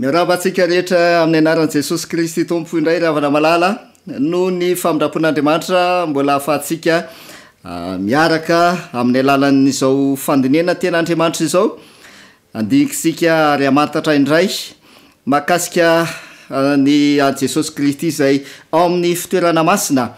Miarahaba antsika rehetra amin'ny anaran'i Jesosy Kristy Tompo indray ry havana malala. Noho ny famindram-pon'Andriamanitra mbola ahafahantsika miaraka amin'ny alalan'izao fandinihana ten'Andriamanitra izao. Andinikitsika ary hamantatra indray mahakasika ny an'i Jesosy Kristy izay ao amin'ny fitoerana masina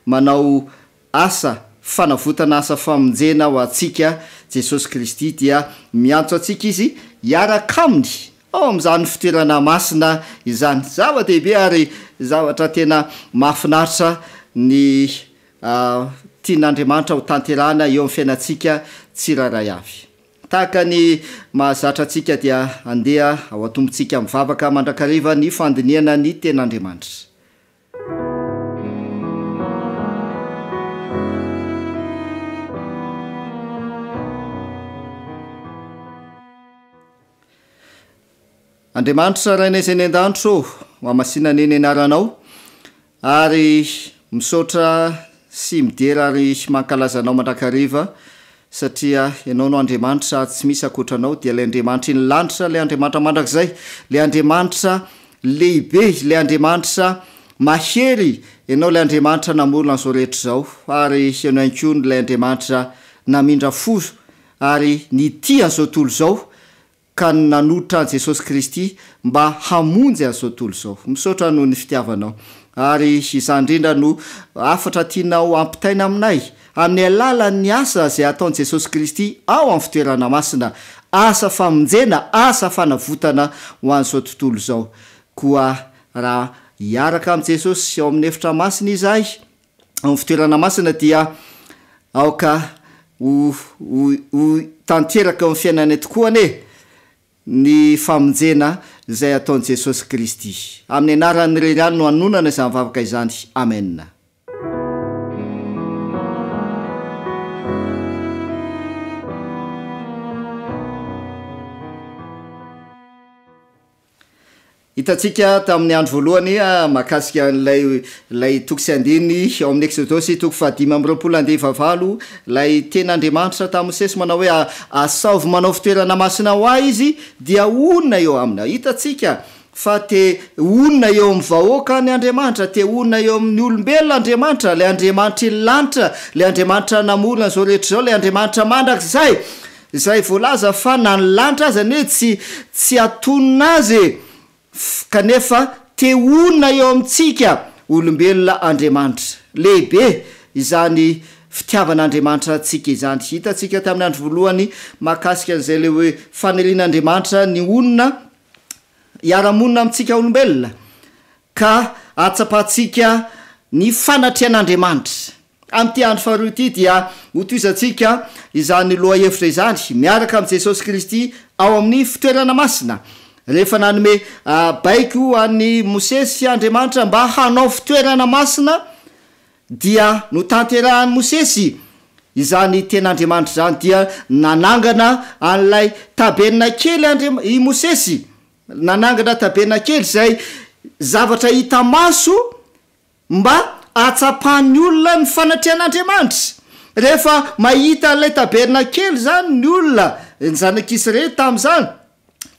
manao asa fanavotana asa famonjena ho antsika Jesosy Kristy dia miantso antsika Izy hiaraka Aminy ao amin'izany fitoerana masina izany. Zava-dehibe ary zavatra tena mahafinaritra ny tian'Andriamanitra ho tanterahana eo amin'ny fiainantsika tsirairay avy. Tahaka ny mahazatra antsika dia andeha ao an-tombontsika mivavaka mandrakariva ny fandinihana ny Tenin'Andriamanitra. Andriamanitra Rainay izay any an-danitra ô, hohamasina anie ny anaranao, ary misaotra sy midera ary mankalaza anao mandrakariva satria ianao no Andriamanitra ary tsy misy ankoatra anao, dia ilay Andriamanitry ny lanitra, ilay Andriamanitra mandrakizay, ilay Andriamanitra lehibe, ilay Andriamanitra mahery, ianao ilay Andriamanitra namorona an'izao rehetra izao, ary ianao ihany koa ilay Andriamanitra namindra fo ary nitia an'izao tontolo izao ka nanolotra an'i Jesosy Kristy mba hamonjy an'izao tontolo izao. Misaotra noho ny fitiavanao. Ary izany indrindra no hafatra tianao hampitaina aminay, amin'ny alalan'ny asa izay ataon'i Jesosy Kristy ao amin'ny fitoerana masina, asa famonjena, asa fanavotana ho an'izao tontolo izao. Koa raha hiaraka amin'i Jesosy ao amin'ny efitra masina izahay, ao amin'ny fitoerana masina dia aoka ho ho ho tanteraka eo amin'ny fiainanay tokoa anie ny famonjena izay ataon'i Jesosy Kristy. Amin'ny anarany irery ihany no anonana izany vavaka izany. Amena. Hitantsika tamin'ny andro voalohany mahakasika an'ilay ilay toko sy andininy ao amin'ny Eksodosy toko fahadimy amby roapolo andihy fahavalo, ilay tenin'Andriamanitra tamin'i Mosesy manao hoe, Asaovy manao fitoerana masina ho ahy izy, dia honina eo aminy. Hitantsika fa te honina eo amin'ny vahoakany Andriamanitra, te honina eo amin'ny olombelona Andriamanitra, ilay Andriamanitry ny lanitra, ilay Andriamanitra namorona izao rehetra izao, ilay Andriamanitra mandrakizay. Izay voalaza fa na ny lanitra aza anie tsy tsy atonona azy e! Kanefa te honina eo amintsika olombelona Andriamanitra. Lehibe izany fitiavan'Andriamanitra antsika izany. Hitantsika tamin'ny andro voalohany mahakasika an'izay ilay hoe fanirian'Andriamanitra ny honina hiara-monina amintsika olombelona ka ahatsapantsika ny fanatrehan'Andriamanitra. Amin'ity andro faharoa ity dia hotohizantsika izany lohahevitra izany miaraka amin'i Jesosy Kristy ao amin'ny fitoerana masina. Rehefa nanome baiko an'i Mosesy Andriamanitra mba hanao fitoerana masina dia notanterahan'i Mosesy izany ten'Andriamanitra izany dia nanangana an'ilay tabernakely Andriam- i Mosesy, nanangana tabernakely izay zavatra hita maso Mba hahatsapan'ny olona ny fanatrehan'Andriamanitra. Rehefa mahita an'ilay tabernakely izany ny olona, ny zanak'Israely tamin'izany,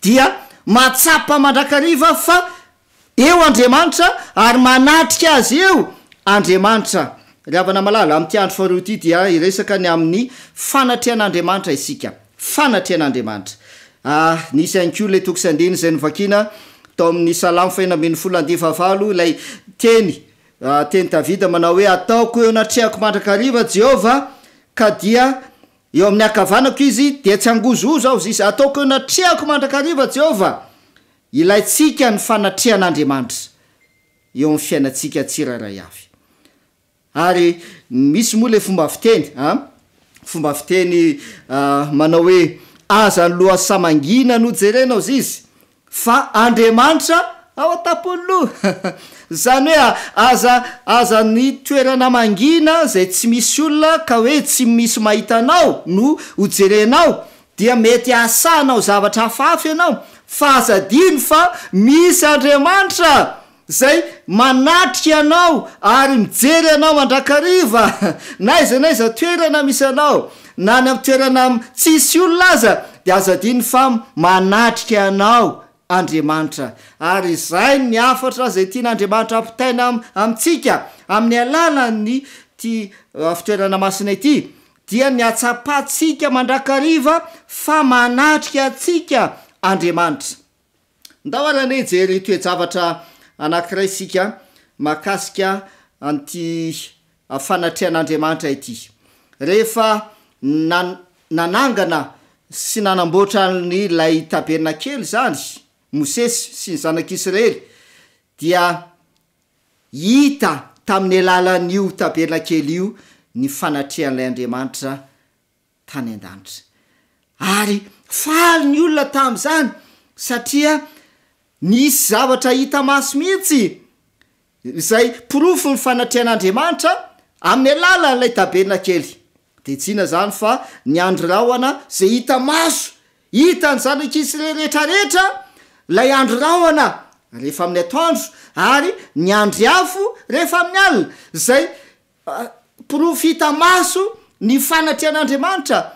dia mahatsapa mandrakariva fa eo Andriamanitra ary manatrika azy eo Andriamanitra. Ry havana malala, amin'ity andro faharoa ity dia hiresaka ny amin'ny fanatrehan'Andriamanitra isika. Fanatrehan'Andriamanitra. Ah, nisy ihany koa ilay toko sy andininy izay novakiana tao amin'ny Salamo fahenina ambin'ny folo andiany fahavalo, ilay teny, ah, teny Davida manao hoe, Ataoko eo anatrehako mandrakariva Jehovah, ka dia eo amin'ny ankavanako Izy, dia tsy hangozohozo aho, izy. Ataoko eo anatrehako mandrakariva Jehovah. Ilaintsika ny fanatrehan'Andriamanitra eo amin'ny fiainantsika tsirairay avy. Ary misy moa ilay fomba fiteny an, fomba fiteny manao hoe aza ny lohasaha mangina no jerena ozy izy fa Andriamanitra ao an-tampon'ny loha. Izany hoe aza aza ny toerana mangina izay tsy misy olona ka hoe tsy misy mahita anao no ho jerenao dia mety hahasahanao zavatra hafahafa ianao fa aza adino fa misy Andriamanitra Izay manatrika anao ary mijery anao mandrakariva, na aiza na aiza toerana misy anao, na any amin'ny toerana tsisy olona aza, dia aza adino fa manatrika anao. Andriamanitra. Ary izay ny hafatra izay tian'Andriamanitra hampitaina amintsika amin'ny alalan'ny ity fitoerana masina ity, dia ny hatsapantsika mandrakariva fa manatrika antsika Andriamanitra. Ndao ary anie hijery toe-javatra anankiray isika mahakasika an'ity fanatrehan'Andriamanitra ity. Rehefa nanangana sy nanamboatra an'ilay tabernakely izany Mosesy sy ny zanak'Israely dia hita tamin'ny alalan'io tabernakely io ny fanatrehan'ilay Andriamanitra tany an-danitra. Ary faly ny olona tamin'izany satria nisy zavatra hita maso mihitsy izay porofon'ny fanatrehan'Andriamanitra amin'ny alalan'ilay tabernakely. Dia tsy inona izany fa ny andry rahona izay hita maso, hitan'ny zanak'Israely rehetra rehetra ilay andry rahona rehefa amin'ny atoandro ary ny andry afo rehefa amin'ny alina, izay Porofo hita maso ny fanatrehan'Andriamanitra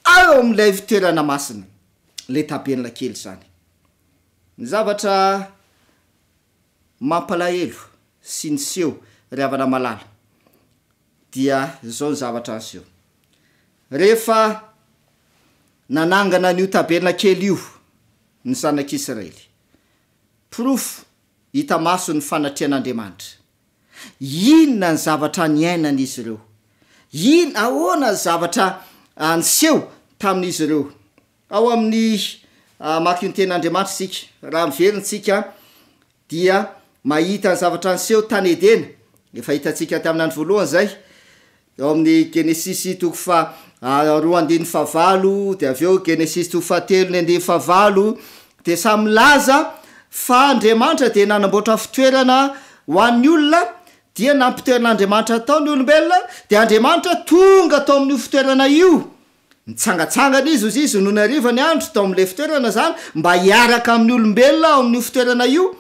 ao amin'ilay fitoerana masina, ilay tabernakely kely izany. Ny zavatra mampalahelo sy niseho ry havana malala dia izao ny zavatra niseho. Rehefa nanangana an'io tabernakely io ny zanak'Israely, porofo hita maso ny fanatrehan'Andriamanitra. Inona ny zavatra niainan'izy ireo? In, ahoana ny zavatra niseho tamin'izy ireo? Ao amin'ny Hamaky ny Tenin'Andriamanitra isika. Raha miverina isika dia mahita ny zavatra niseho tany Edena. Efa hitantsika tamin'ny andro voalohany izay. Ao amin'ny Genesisy toko faha roa andininy fahavalo, dia avy eo Genesisy toko fahatelo ny andininy fahavalo, dia samy milaza fa Andriamanitra dia nanamboatra fitoerana ho an'ny olona, dia nampitoeran'Andriamanitra tao ny olombelona, dia Andriamanitra tonga tao amin'io fitoerana io, nitsangatsangana izy hozy izy nony hariva ny andro tao amin'ilay fitoerana izany, mba hiaraka amin'ny olombelona ao amin'io fitoerana io,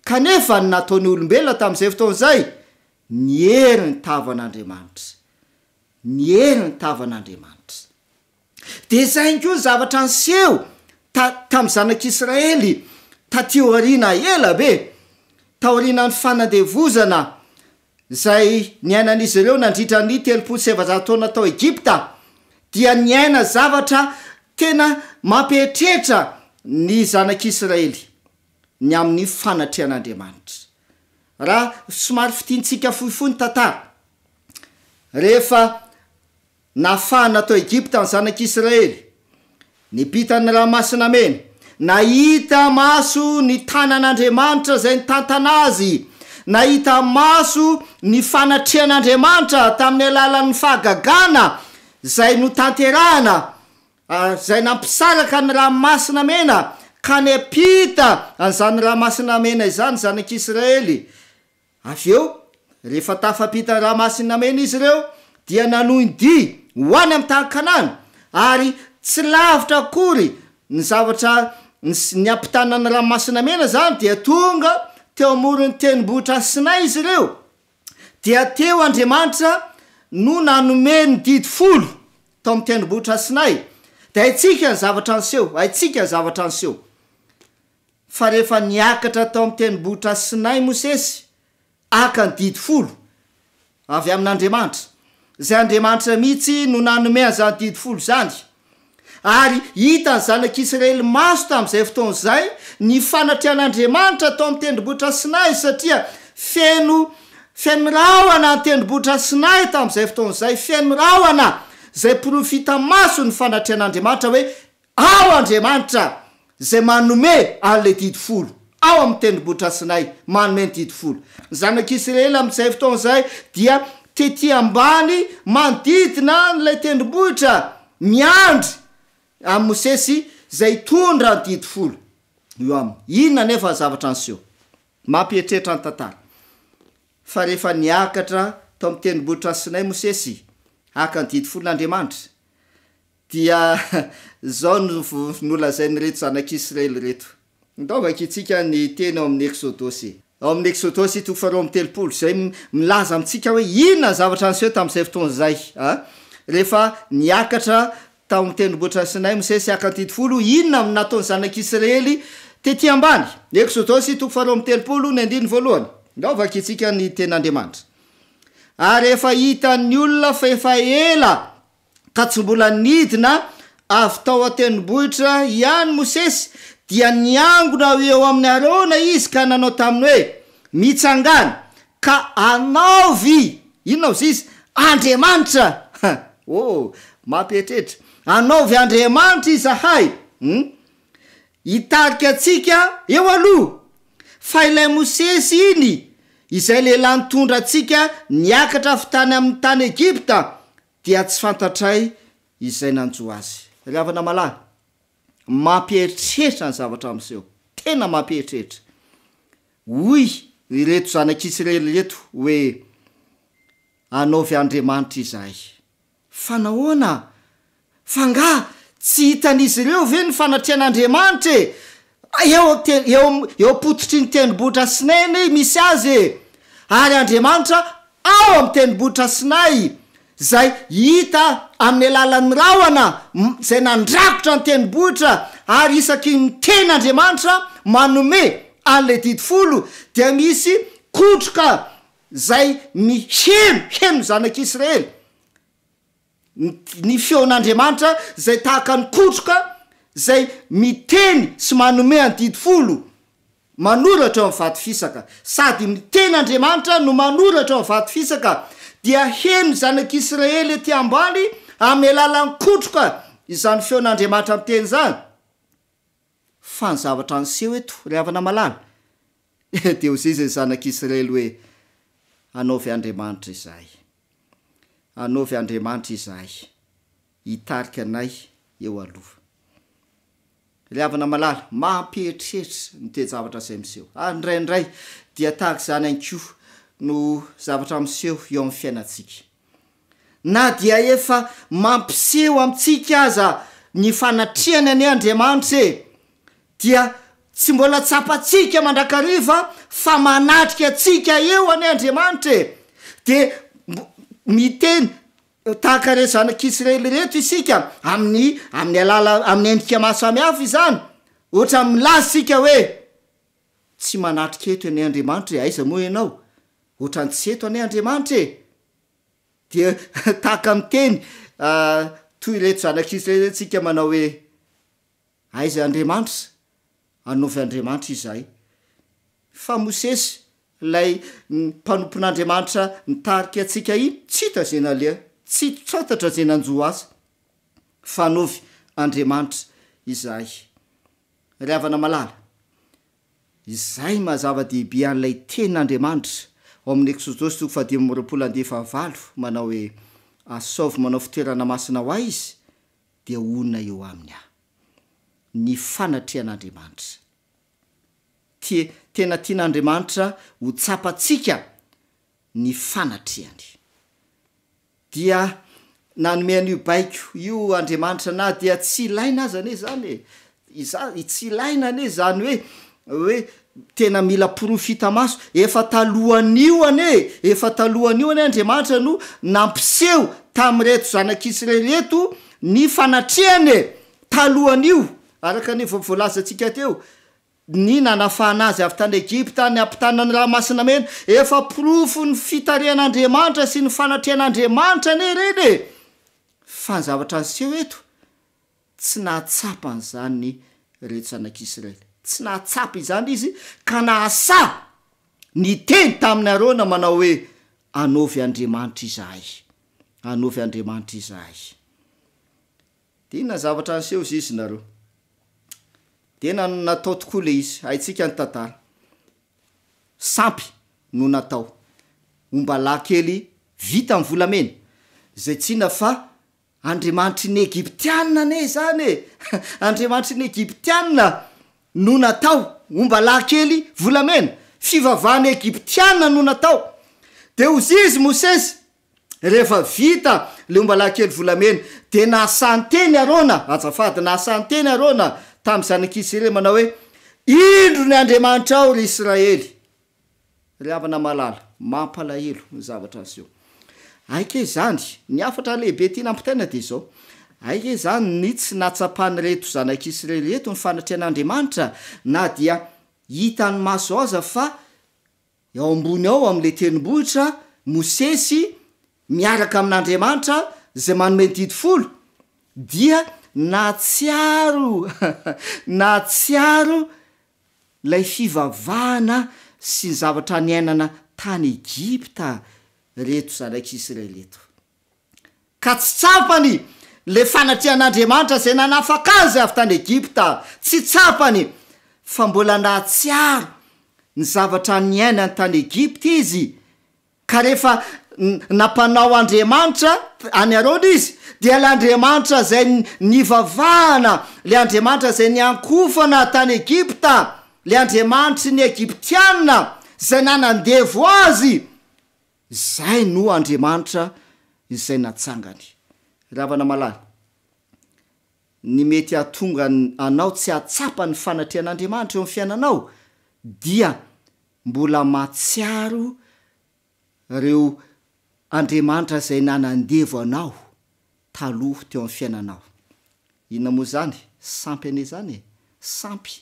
kanefa ny nataon'ny olombelona tamin'izay fotoana izay, Niery ny tavan'Andriamanitra. Niery ny tavan'Andriamanitra. Dia izay ihany koa ny zavatra niseho ta, tamin'ny zanak'Israely taty aoriana ela be, taorianan'ny fanandevozana izay niainan'izy ireo nandritra ny 430 taona tao Egypta, dia niaina zavatra tena mampieritreritra ny zanak'Israely ny amin'ny fanatrehan'Andriamanitra. Raha somary fintintsika fohifohy ny tantara, rehefa nafahana tao Egypta ny zanak'Israely, niampita ny Ranomasina Mena, nahita maso ny tanan'Andriamanitra izay nitantana azy, nahita maso ny fanatrehan'Andriamanitra tamin'ny alalan'ny fahagagana izay notanterahana, Izay nampisaraka ny Ranomasina Mena ka niampita an'izany Ranomasina Mena izany ny Zanak'Israely. Avy eo, rehefa tafampita ny Ranomasina Mena izy ireo, dia nanohy ny dia ho any amin'ny tany Kanana, ary tsy lavitra akory ny zavatra niampitana ny Ranomasina Mena izany, dia tonga teo amoron'ny tendrombohitra Sinay izy ireo. Dia teo Andriamanitra no nanome ny didy folo tao amin'ny tendrombohitra Sinay. Dia haintsika ny zavatra niseho, haintsika ny zavatra niseho. Fa rehefa niakatra tao amin'ny tendrombohitra Sinay Mosesy, haka ny didy folo avy amin'Andriamanitra, izay Andriamanitra mihitsy no nanome an'izany didy folo izany, Ary hitan'ny zanak'Israely maso tamin'izay fotoana izay ny fanatrehan'Andriamanitra tao amin'ny tendrombohitra Sinay, satria feno feno rahona ny tendrombohitra Sinay tamin'izay fotoana izay, feno rahona izay porofo hita maso ny fanatrehan'Andriamanitra hoe ao Andriamanitra izay manome an'ilay didy folo ao amin'ny tendrombohitra Sinay, manome ny didy folo. Ny zanak'Israely amin'izay fotoana izay dia tety ambany manodidina an'ilay tendrombohitra miandry an'i Mosesy izay hitondra ny didy folo eo aminy. Inona anefa ny zavatra niseho? Mampieritreritra ny tantara fa rehefa niakatra tao amin'ny tendrombohitra Sinay Mosesy haka ny didy folon'Andriamanitra, Dia izao no nolazain'ireto zanak'Israely ireto. Ndao vakintsika ny teny ao amin'ny Eksodosy. Ao amin'ny Eksodosy toko faharoa amby telopolo, izay milaza amintsika hoe inona ny zavatra niseho tamin'izay fotoana izay. Rehefa niakatra tao amin'ny tendrombohitra Sinay Mosesy haka ny didy folo, inona no nataon'ny zanak'Israely Tety ambany, Eksodosy toko faharoa amby telopolo ny andininy voalohany. Ndao vakintsika ny tenin'Andriamanitra. Ary efa hitan'ny olona fa efa ela ka tsy mbola nidina avy tao an-tendrombohitra ihany Mosesy, dia niangona ho eo amin'i Arona izy ka nanao taminy hoe, Mitsangàna, ka anaovy, inona hozy izy? Andriamanitra! Oh, mampieritreritra! Anaovy Andriamanitra izahay, hum, hitarika antsika eo aloha. Fa ilay Mosesy iny, izay lehilahy nitondra antsika niakatra avy tany amin'ny tany Egypta, dia tsy fantatray izay nanjo azy. Ry havana malala, mampieritreritra ny zavatra miseho, tena mampieritreritra. Hoy ireto zanak'Israely ireto hoe, Anaovy andriamanitra izahay. Fa nahoana? Fa angaha tsy hitan'izy ireo ve ny fanatrehan'Andriamanitra e? Eo eo eo am-pototry ny tendrombohitra Sinay anie misy azy e! Ary Andriamanitra ao amin'ny tendrombohitra Sinay, izay hita amin'ny alalan'ny rahona izay nandrakotra ny tendrombohitra, ary isaky ny miteny Andriamanitra manome an'ilay didy folo dia misy kotroka izay miheno heno ny zanak'Israely. Ny feon'Andriamanitra izay tahaka ny kotroka izay miteny sy manome an'ny didy folo, manoratra eo amin'ny vato fisaka. Sady miteny Andriamanitra no manoratra eo amin'ny vato fisaka, dia heno ny zanak'Israely ety ambany amin'ny alalan'ny kotroka izany feon'Andriamanitra miteny izany. Fa ny zavatra niseho eto, ry havana malala, dia hoy izy ny zanak'Israely hoe, Anaovy Andriamanitra izahay. Anaovy Andriamanitra izahay, hitarika anay eo aloha. Ry havana malala, mampieritreritra ny toe-javatra izay miseho. Ary indraindray dia tahaka izany ihany koa no zavatra miseho eo amin'ny fiainantsika. Na dia efa mampiseho amintsika aza ny fanatrehany anie Andriamanitra e, dia tsy mbola tsapantsika mandrakariva fa manatrika antsika eo anie Andriamanitra e! Dia miteny tahaka ireo zanak'Israely ireto isika amin'ny amin'ny alala amin'ny endrika maro samihafa izany, ohatra milaza isika hoe tsy manatrika eto anie Andriamanitra e, aiza moa ianao? Ohatran'ny tsy eto anie Andriamanitra e! Dia tahaka miteny toy ireto zanak'Israely ireto isika manao hoe, Aiza Andriamanitra? Anaovy Andriamanitra izahay. Fa Mosesy, ilay mpanompon'Andriamanitra nitarika antsika iny, tsy hita izay naleha, tsy fantatra izay nanjo azy. Fa anaovy Andriamanitra izahay. Ry havana malala, Izay maha zava-dehibe an'ilay Tenin'Andriamanitra ao amin'ny Eksodosy toko fahadimy amby roapolo andiany fahavalo manao hoe, Asaovy manao fitoerana masina ho ahy izy, dia honina eo aminy aho. Ny fanatrehan'Andriamanitra. Tia, tena tian'Andriamanitra ho tsapantsika ny fanatrehany. Dia nanome an'io baiko io Andriamanitra na dia tsy ilaina aza anie izany e! Iza, tsy ilaina anie izany hoe, hoe tena mila porofo hita maso. Efa talohan'io anie e! Efa talohan'io anie Andriamanitra no nampiseho tamin'ireto zanak'Israely ireto ny fanatrehany e! Talohan'io, araka ny efa voalazantsika teo. Ny nanafahana azy avy tany Egypta, ny hampitana ny Ranomasina Mena, efa porofon'ny fitarihan'Andriamanitra sy ny fanatrehan'Andriamanitra anie ireny e! Fa ny zavatra niseho eto, tsy nahatsapa an'izany ireto zanak'Israely. Tsy nahatsapa izany izy ka nahasahy niteny tamin'i Arona manao hoe, Anaovy andriamanitra izahay. Anaovy andriamanitra izahay. Dia inona ny zavatra niseho zizy nareo? Dia na natao tokoa le izy, haintsika ny tantara. Sampy no natao. Ombalahy kely vita amin'ny volamena, izay tsy inona fa andriamanitry ny Egyptiana anie izany e! Andriamanitry ny Egyptiana no natao, ombalahy kely volamena, fivavahana Egyptiana no natao. Dia hozizy Mosesy, Rehefa vita ilay ombalahy kely volamena, dia nahasahy-niteny Arona, azafady, nahasahy-niteny Arona tamin'ny zanak'i Israely manao hoe, Indro ny Andriamanitrao, ry Israely! Ry havana malala, mampalahelo ny zavatra niseho. Aika izany, ny hafatra lehibe tiana ampitaina dia izao, Hay re izany ny tsy nahatsapan'ireto zanak'Israely ireto ny fanatrehan'Andriamanitra na dia hitan'ny maso aza fa ao ambony ao amin'ilay tendrombohitra Mosesy miaraka amin'Andriamanitra izay manome ny didy folo dia nahatsiaro nahatsiaro ilay fivavahana sy ny zavatra niainana tany Egypta ireto zanak'Israely ireto. Ka tsy tsapany ilay fanatrehan'Andriamanitra izay nanafaka azy avy tany Egypta, tsy tsapany fa mbola nahatsiaro ny zavatra niainany tany Egypta izy, ka rehefa nampanao Andriamanitra an'i Arona izy, dia ilay Andriamanitra izay nivavahana, ilay Andriamanitra izay niankofana tany Egypta, ilay Andriamanitry ny Egyptiana izay nanandevo azy, Izay no Andriamanitra izay natsangany. Ry havana malala, ny mety hahatonga anao tsy hahatsapa ny fanatrehan'Andriamanitra eo amin'ny fiainanao dia mbola mahatsiaro ireo Andriamanitra izay nanandevo anao taloha teo amin'ny fiainanao. Inona moa izany? Sampy anie izany e! Sampy.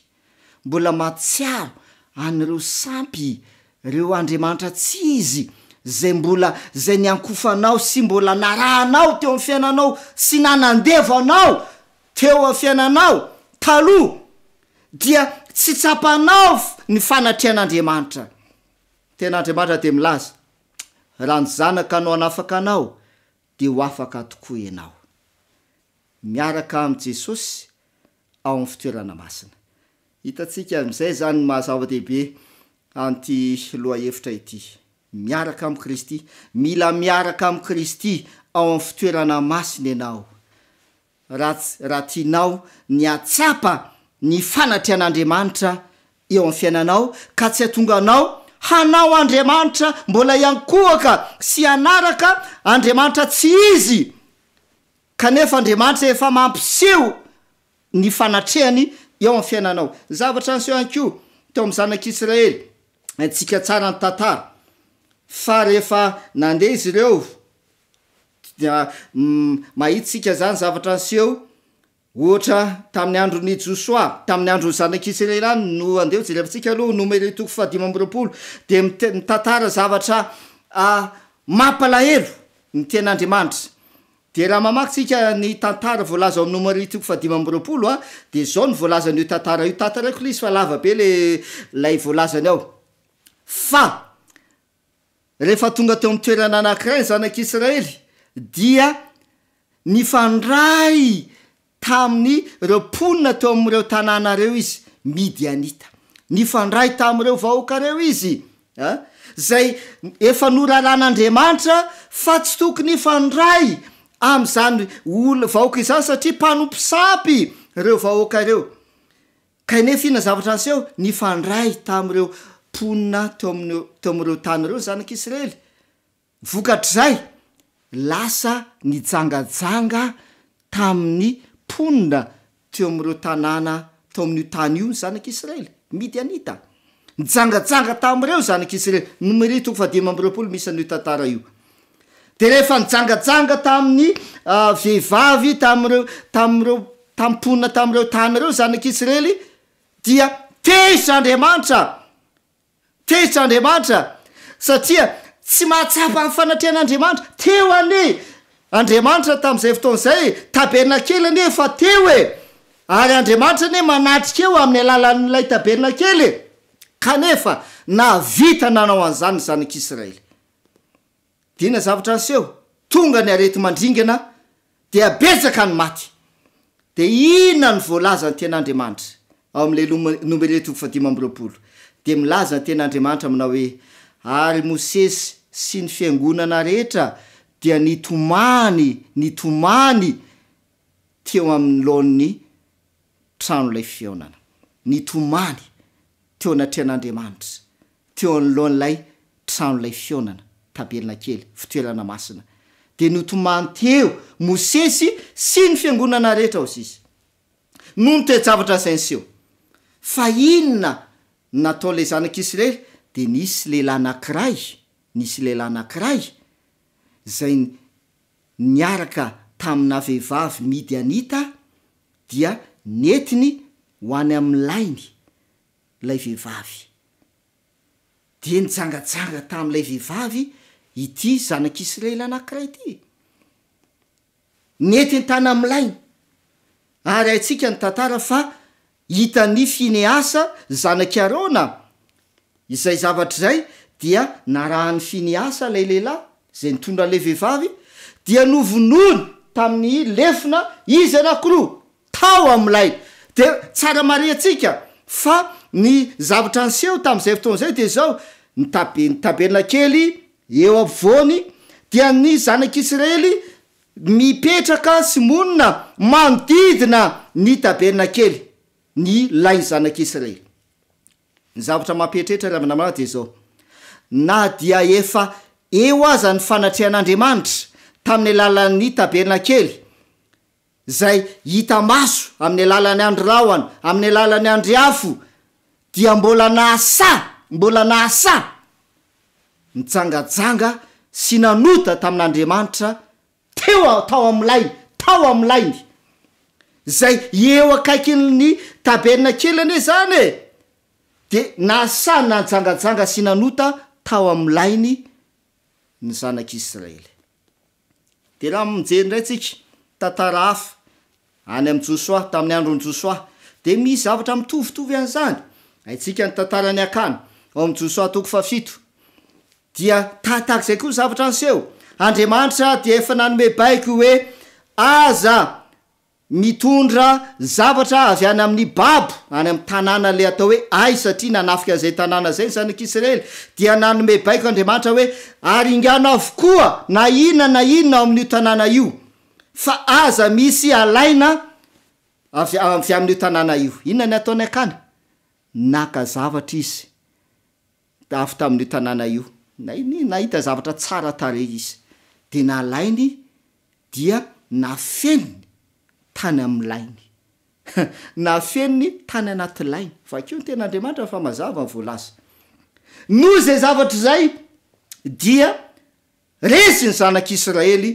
Mbola mahatsiaro an'ireo sampy, ireo andriamanitra tsy izy, izay mbola, izay niankofanao sy mbola narahanao teo amin'ny fiainanao sy nanandevo anao teo amin'ny fiainanao taloha, dia tsy tsapanao ny fanatrehan'Andriamanitra. Tena Andriamanitra dia milaza, Raha ny Zanaka no hanafaka anao, dia ho afaka tokoa ianao. Miaraka amin'i Jesosy ao amin'ny fitoerana masina. Hitantsika amin'izay izany ny maha zava-dehibe an'ity lohahevitra ity. Miaraka amin'i Kristy. Mila miaraka amin'i Kristy ao amin'ny fitoerana masina ianao. Raha raha tianao ny hahatsapa ny fanatrehan'Andriamanitra eo amin'ny fiainanao ka tsy hahatonga anao hanao Andriamanitra mbola hiankohoka sy hanaraka Andriamanitra tsy izy kanefa Andriamanitra efa mampiseho ny fanatrehany eo amin'ny fiainanao. Ny zavatra niseho ihany koa teo amin'ny zanak'Israely, haintsika tsara ny tantara fa rehefa nandeha izy ireo dia mahita isika izany zavatra niseho Ohatra, tamin'ny andron'i Josoa, tamin'ny andron'ny zanak'Israely ihany no andeha ho jerevantsika aloha, Nomery toko fahadimy amby 20, dia mitantara zavatra mampalahelo ny tenin'Andriamanitra. Dia raha mamaky tsika ny tantara voalaza ao amin'ny Nomery toko fahadimy amby 20, dia izao no voalazan'io tantara io, tantaraiko ilay izy fa lava be ilay voalazany ao. Fa Rehefa tonga teo amin'ny toerana anankiray ny zanak'Israely, dia nifandray tamin'ireo mponina teo amin'ireo tanàna ireo izy, Midianita. Nifandray tamin'ireo vahoaka ireo izy, izay efa noraran'Andriamanitra fa tsy tokony hifandray amin'izany olona, vahoaka izany, satria mpanompo sampy ireo vahoaka ireo. Kanefa inona zavatra niseho? Nifandray tamin'ireo mponina teo amin'ny teo amin'ireo tany ireo ny zanak'Israely. Vokatr'izay, lasa nijangajanga tamin'ny mponina teo amin'ireo tanàna tao amin'io tany io ny zanak'Israely, Midianita. Nijangajanga tamin'ireo ny zanak'Israely. Nomery toko fahadimy amby 20 misy an'io tantara io. Dia rehefa nijangajanga tamin'ny vehivavy tamin'ireo tamin'ireo tamin'ny mponina tamin'ireo tany ireo ny zanak'Israely dia tezitra Andriamanitra, tezitra Andriamanitra satria tsy mahatsapa ny fanatrehan'Andriamanitra. Teo anie Andriamanitra tamin'izay fotoana izay e, tabernakely anie efa teo e, ary Andriamanitra anie manatrika eo amin'ny alalan'ilay tabernakely e, kanefa nahavita nanao an'izany ny zanak'Israely. Dia inona zavatra niseho? Tonga ny areti-mandringana dia betsaka ny maty. Dia inona no voalazan'ny Tenin'Andriamanitra ao amin'ilay Nomery toko fahadimy amby 20? Dia milaza ny Tenin'Andriamanitra manao hoe, Ary Mosesy sy ny fiangonana rehetra dia nitomany, nitomany teo anoloan'ny tranolay fihaonana. Nitomany teo anatrehan'Andriamanitra. Teo anoloan'ilay tranolay fihaonana, tabernakely, fitoerana masina, dia notomany teo Mosesy sy ny fiangonana rehetra ao sisa. Noho ny toe-javatra izay niseho. Fa inona no nataon'ilay zanak'Israely? Dia nisy lehilahy anankiray, nisy lehilahy anankiray izay niaraka. tamina vehivavy Midianita dia nentiny ho any amin'ny lainy ilay vehivavy. Dia nijangajanga tamin'ilay vehivavy ity zanak'Israely anankiray ity. Nentiny tany amin'ny lainy. Ary haintsika ny tantara fa hitan'i Finehasa zanak'i Arona izay zavatra izay, dia narahan'i Finehasa ilay lehilahy izay nitondra an'ilay vehivavy, dia novonoiny tamin'ny lefona izy anankiroa tao amin'ilay. Dia tsara marihantsika fa ny zavatra niseho tamin'izay fotoana izay dia izao, ny tabe, ny tabernakely eo ampovoany dia ny zanak'Israely mipetraka sy monina manodidina ny tabernakely, ny lain'ny zanak'Israely. Ny zavatra mampieritreritra ry havana malala dia izao, na dia efa eo aza ny fanatrehan'Andriamanitra tamin'ny alalan'ny tabernakely, izay hita maso amin'ny alalan'ny andry rahona, amin'ny alalan'ny andry afo, dia mbola nahasahy, mbola nahasahy nijangajanga sy nanota tamin'Andriamanitra teo tao amin'ny lainy, tao amin'ny lainy. Izay eo akaikin'ny tabernakely anie izany e! Dia nahasahy najangajanga sy nanota tao amin'ny lainy ny zanak'Israely. Dia raha mijery indray tsika, tantara hafa, any amin'i Josoa, tamin'ny andron'i Josoa, dia misy zavatra mitovitovy an'izany. Haintsika ny tantaran'i Akana, ao amin'i Josoa toko fahafito. Dia tahaka izay koa ny zavatra niseho. Andriamanitra dia efa nanome baiko hoe, Aza Mitondra zavatra avy any amin'ny babo, any amin'ny tanàna ilay atao hoe Ay, satria nanafika an'izay tanàna izay ny zanak'Israely, dia nanome baiko Andriamanitra hoe, Aringano avokoa na inona na inona ao amin'io tanàna io, fa aza misy alaina avy avy amin'io tanàna io. Inona ny ataon'i Akana? Naka zavatra izy avy tamin'io tanàna io. Nahita zavatra tsara tarehy izy, dia nalainy dia nafeniny tany amin'ny lainy. Nafeniny tany anaty lainy. Vakio ny Tenin'Andriamanitra fa mazava ny voalaza. Noho izay zavatra izay dia resy ny zanak'Israely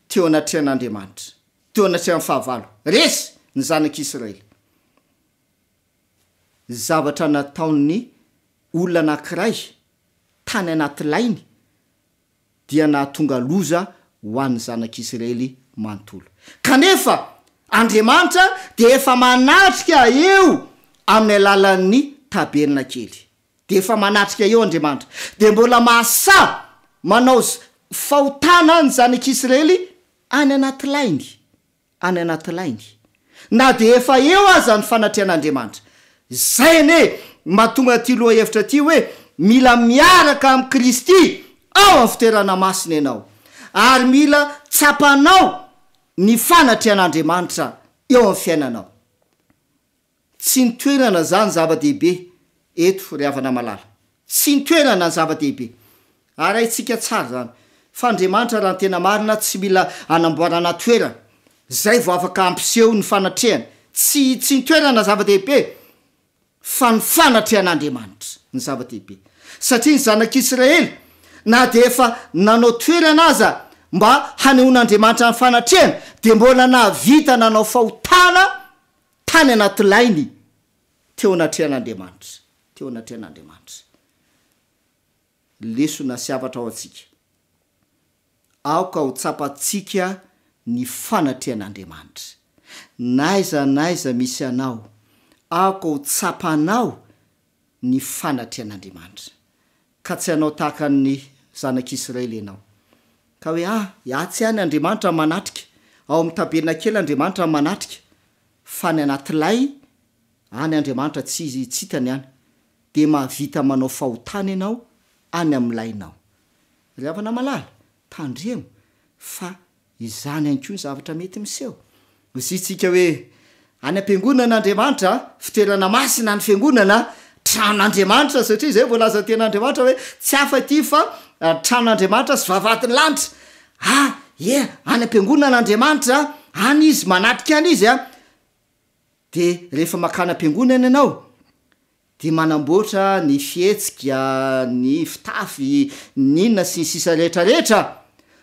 teo anatrehan'Andriamanitra, teo anatrehan'ny fahavalo. Resy ny zanak'Israely. Zavatra nataon'ny olona anankiray tany anaty lainy dia nahatonga loza ho an'ny zanak'Israely manontolo. Kanefa Andriamanitra dia efa manatrika eo amin'ny alalan'ny tabernakely. Dia efa manatrika eo Andriamanitra. Dia mbola mahasahy manao fahotana ny zanak'Israely any anaty lainy. any anaty lainy, na dia efa eo aza ny fanatrehan'Andriamanitra. Izay anie mahatonga ity lohahevitra ity hoe mila miaraka amin'i Kristy ao amin'ny fitoerana masina ianao, ary mila tsapanao ny fanatrehan'Andriamanitra eo amin'ny fiainanao. Tsy ny toerana zany zava-dehibe eto ry havana malala. Tsy ny toerana ny zava-dehibe. Ary haintsika tsara zany. Fa Andriamanitra raha ny tena marina tsy mila anamboarana toerana. Zay vao afaka hampiseho ny fanatrehany. Tsy tsy ny toerana zava-dehibe fa ny fanatrehan'Andriamanitra ny zava-dehibe. Satria ny zanak'Israely na dia efa nanao toerana aza mba hanehoan'Andriamanitra ny fanatrehany dia mbola nahavita nanao fahotana Tany anaty lainy teo anatrehan'Andriamanitra, teo anatrehan'Andriamanitra. Lesona sy hafatra ho antsika. Aoka ho tsapantsika ny fanatrehan'Andriamanitra. N'aiza n'aiza misy anao, aoka ho tsapanao ny fanatrehan'Andriamanitra. Ka tsy hanao tahaka ny zanak'Israely ianao. Ka hoe, Ah, atsy ihany Andriamanitra manatrika, ao amin'ny tabernakely Andriamanitra manatrika, fa any anaty lay any Andriamanitra tsy tsy hitany any. Dia mahavita manao fahotana ianao any amin'ny lainao. Ry havana malala, tandremo fa Izany ihany koa ny zavatra mety miseho. Hoy hoe, Any am-piangonana Andriamanitra, fitoerana masina ny fiangonana, tranon'Andriamanitra, satria izay voalazan'ny tenin'Andriamanitra hoe tsy hafa ity fa tranon'Andriamanitra sy vavahadin'ny lanitra. Ah, ie, any am-piangonana Andriamanitra, any Izy, manatrika any Izy an. Dia rehefa mankany am-piangonana ianao, dia manamboatra ny fihetsika, ny fitafy, ny inona sy ny sisa rehetra rehetra,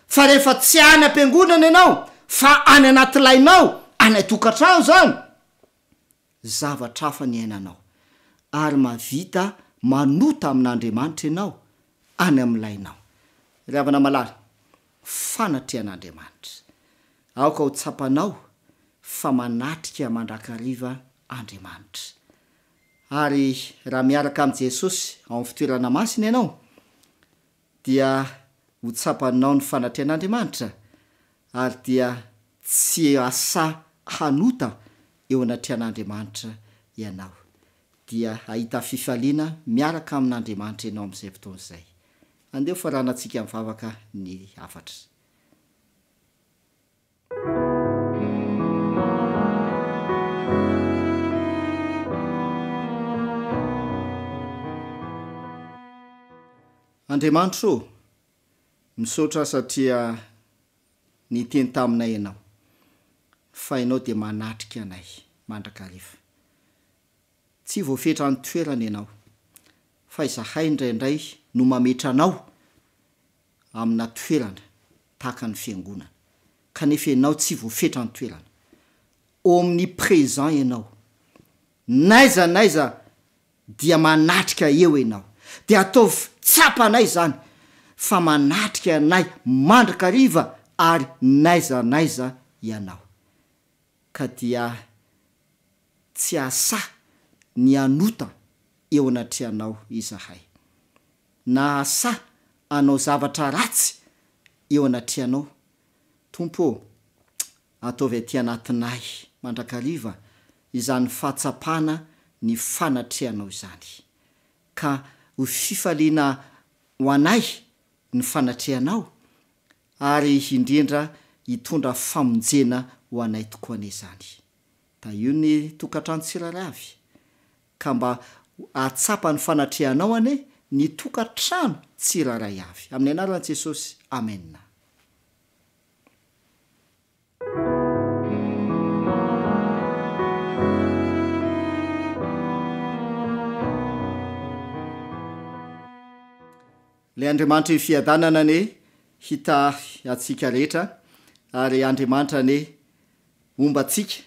fa rehefa tsy any am-piangonana ianao, Fa any anaty lainao, any an-tokantrano izany, zavatra hafa ny iainanao. Ary mahavita manota amin'Andriamanitra ianao any amin'ny lainao. Ry havana malala, fanatrehan'Andriamanitra. Aoka ho tsapanao fa manatrika mandrakariva Andriamanitra. Ary raha miaraka amin'i Jesosy ao amin'ny fitoerana masina ianao, dia ho tsapanao ny fanatrehan'Andriamanitra, ary dia tsy hahasahy hanota eo anatrehan'Andriamanitra ianao. Dia hahita fifaliana miaraka amin'Andriamanitra ianao amin'izay fotoana izay. Andeha ho faranantsika mivavaka ny hafatra. Andriamanitra ô, misaotra satria niteny taminay Ianao, fa Ianao dia manatrika anay mandrakariva. Tsy voafetra an-toerana Ianao, fa izahay indraindray no mametra Anao amina toerana tahaka ny fiangonana, kanefa Ianao tsy voafetra an-toerana. Omnipresent Ianao. N'aiza n'aiza dia manatrika eo Ianao. Dia ataovy tsapanay izany fa manatrika anay mandrakariva ary n'aiza n'aiza Ianao. Ka dia tsy hahasahy ny hanota eo anatrehanao izahay. Na hahasahy hanao zavatra ratsy eo anatrehanao. Tompo ô, ataovy aty anatinay mandrakariva izany fahatsapana ny fanatrehanao izany. Ka ho fifaliana ho anay ny fanatrehanao, ary indrindra hitondra famonjena ho anay tokoa anie izany. Tahio ny tokantrano tsirairay avy, ka mba hahatsapa ny fanatrehanao anie ny tokantrano tsirairay avy. Amin'ny anaran'i Jesosy, Amena. Ilay Andriamanitry ny fiadanana anie hitahy antsika rehetra ary Andriamanitra anie homba antsika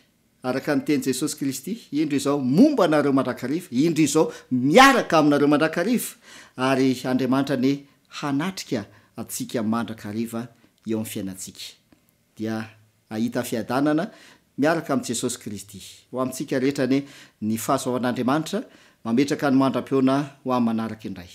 araka ny tenin'i Jesosy Kristy, indro izao momba anareo mandrakariva, indro izao miaraka aminareo mandrakariva, ary Andriamanitra anie hanatrika antsika mandrakariva eo amin'ny fiainantsika. Dia hahita fiadanana miaraka amin'i Jesosy Kristy. Ho amintsika rehetra anie ny fahasoavan'Andriamanitra, mametraka ny mandra-pihaona ho amin'ny manaraka indray.